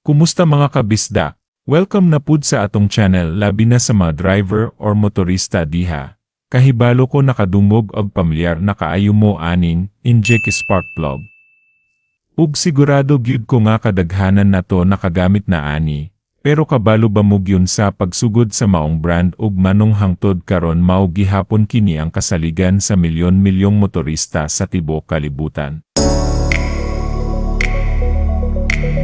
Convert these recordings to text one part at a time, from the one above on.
Kumusta, mga kabisdak? Welcome na pud sa atong channel, labi na sa mga driver or motorista diha. Kahibalo ko nakadungog og pamilyar na kaayo mo aning NJK spark plug. Ug sigurado gyud ko nga kadaghanan nato nakagamit na ani. Pero kabalo ba mo sa pagsugod sa maong brand ug manong hangtod karon mao gihapon kini ang kasaligan sa milyon-milyong motorista sa tibuok kalibutan?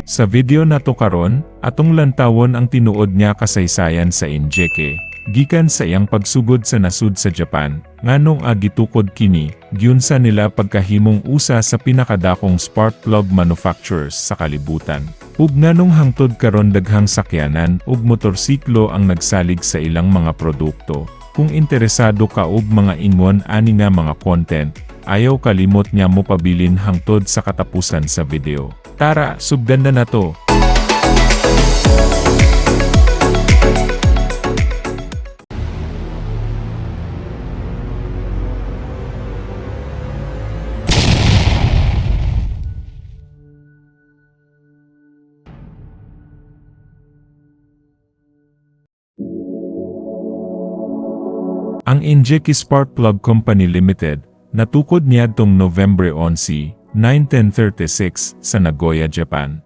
Sa video nato karon, atong lantawon ang tinuod nga kasaysayan sa NJK. Gikan sa iyang pagsugod sa nasud sa Japan, nganong gitukod kini, giunsa nila pagkahimong usa sa pinakadakong spark plug manufacturers sa kalibutan. Ug nganong hangtod karon daghang sakyanan ug motorsiklo ang nagsalig sa ilang mga produkto. Kung interesado ka og mga ingon ani nga mga content, ayaw kalimot nga mo pabilin hangtod sa katapusan sa video. Tara, sugdan na nato. Ang NJK Spark Plug Company Limited, natukod niadtong Nobyembre 11, 1936 sa Nagoya, Japan.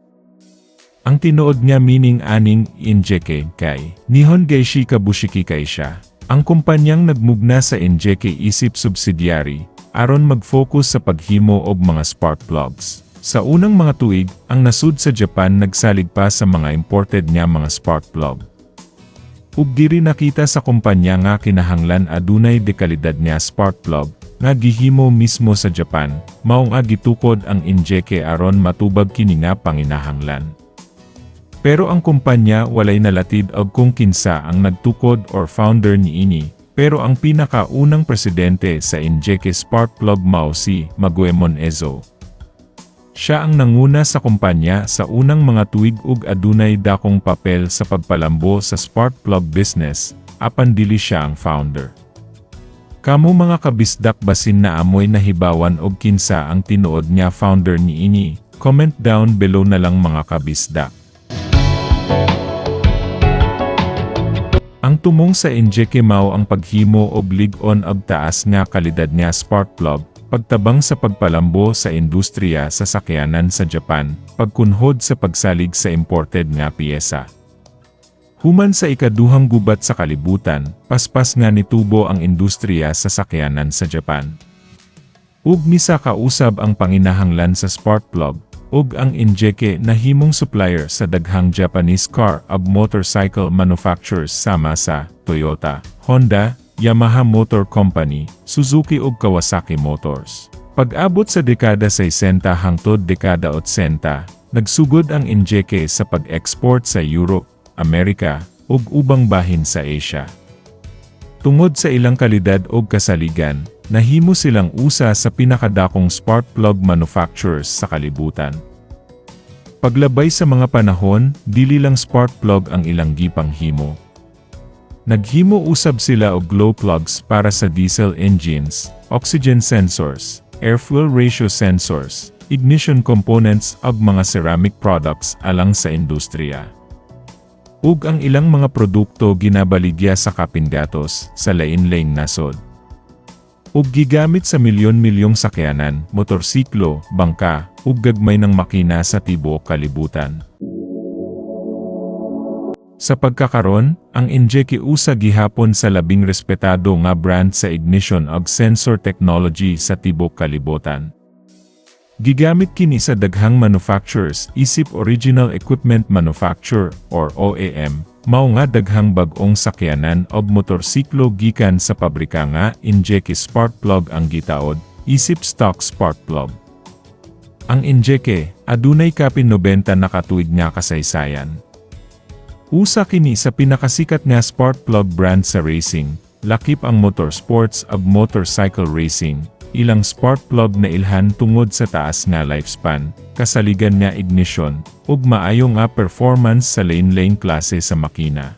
Ang tinuod nga meaning aning NJK kay Nihon Gaishi Kabushiki Kaisha. Ang kumpanyang nagmugna sa NJK isip subsidiary aron mag-focus sa paghimo og mga spark plugs. Sa unang mga tuig, ang nasud sa Japan nagsalig pa sa mga imported nga mga spark plug. Ug diri nakita sa kumpanya nga kinahanglan adunay dekalidad nga spark plug nga gihimo mismo sa Japan, mao nga gitukod ang NJK aron matubag kini nga panginahanglan. Pero ang kumpanya walay nalatid og kung kinsa ang nagtukod or founder niini, pero ang pinakaunang presidente sa NJK Spark Plug mao si Magoemon Ezo. Siya ang nanguna sa kumpanya sa unang mga tuig ug adunay dakong papel sa pagpalambo sa spark plug business, apan dili siya ang founder. Kamo, mga kabisdak, basin naa moy nahibawan og kinsa ang tinuod nga founder niini? Comment down below na lang, mga kabisdak. Ang tumong sa NJK mao ang paghimo og lig-on og taas nga kalidad nga spark plug, pagtabang sa pagpalambo sa industriya sa sakyanan sa Japan, pagkunhod sa pagsalig sa imported nga piyesa. Human sa ikaduhang gubat sa kalibutan, paspas nga nitubo ang industriya sa sakyanan sa Japan. Ug misaka usab ang panginahanglan sa spark plug, ug ang NJK nahimong supplier sa daghang Japanese car ug motorcycle manufacturers sama sa Toyota, Honda, Yamaha Motor Company, Suzuki ug Kawasaki Motors. Pag-abot sa dekada 60 hangtod dekada 80, nagsugod ang NJK sa pag-export sa Europe, Amerika, ug ubang bahin sa Asia. Tungod sa ilang kalidad ug kasaligan, nahimo silang usa sa pinakadakong spark plug manufacturers sa kalibutan. Paglabay sa mga panahon, dili lang spark plug ang ilang gipanghimo. Naghimo usab sila og glow plugs para sa diesel engines, oxygen sensors, air-fuel ratio sensors, ignition components ug mga ceramic products alang sa industriya. Ug ang ilang mga produkto ginabaligya sa kapingatos sa lain-laing nasod. Ug gigamit sa milyon-milyong sakyanan, motorsiklo, bangka, ug gagmay ng makina sa tibuok kalibutan. Sa pagkakaron, ang NJK usa gihapon sa labing respetado nga brand sa ignition ug sensor technology sa tibuok kalibutan. Gigamit kini sa daghang manufacturers isip original equipment manufacturer or OEM, mao nga daghang bag-ong sakyanan og motorsiklo gikan sa pabrika nga NJK spark plug ang gitaod, isip stock spark plug. Ang NJK adunay kapin 90 na katuig nga kasaysayan. Usa kini sa pinakasikat nga spark plug brand sa racing, lakip ang motorsports ug motorcycle racing. Ilang spark plug nailhan tungod sa taas nga lifespan, kasaligan nga ignition, ug maayo nga performance sa lain-laing klase sa makina.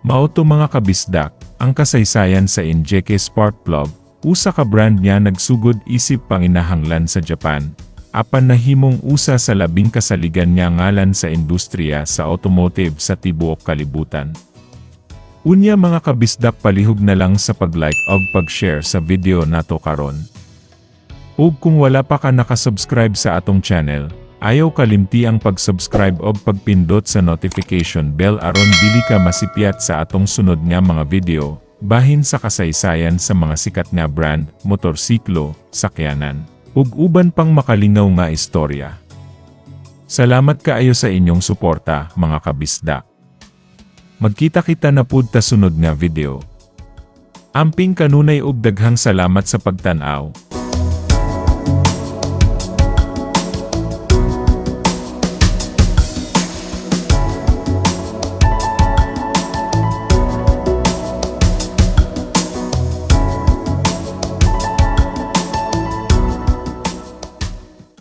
Mao to, mga kabisdak, ang kasaysayan sa NJK Spark Plug, usa ka brand nga nagsugod isip panginahanglan sa Japan. apan nahimong usa sa labing kasaligan nga ngalan sa industriya sa automotive sa tibuok kalibutan. Unya, mga kabisdak, palihog na lang sa pag-like ug pag-share sa video nato karon. Ug kung wala pa ka nakasubscribe sa atong channel, ayaw kalimti ang pag-subscribe og pagpindot sa notification bell aron dili ka masipyat sa atong sunod nga mga video, bahin sa kasaysayan sa mga sikat nga brand, motorsiklo, sakyanan, ug uban pang makalingaw nga istorya. Salamat kaayo sa inyong suporta, mga kabisdak. Magkita-kita na pud ta sunod nga video. Amping kanunay ug daghang salamat sa pagtan-aw.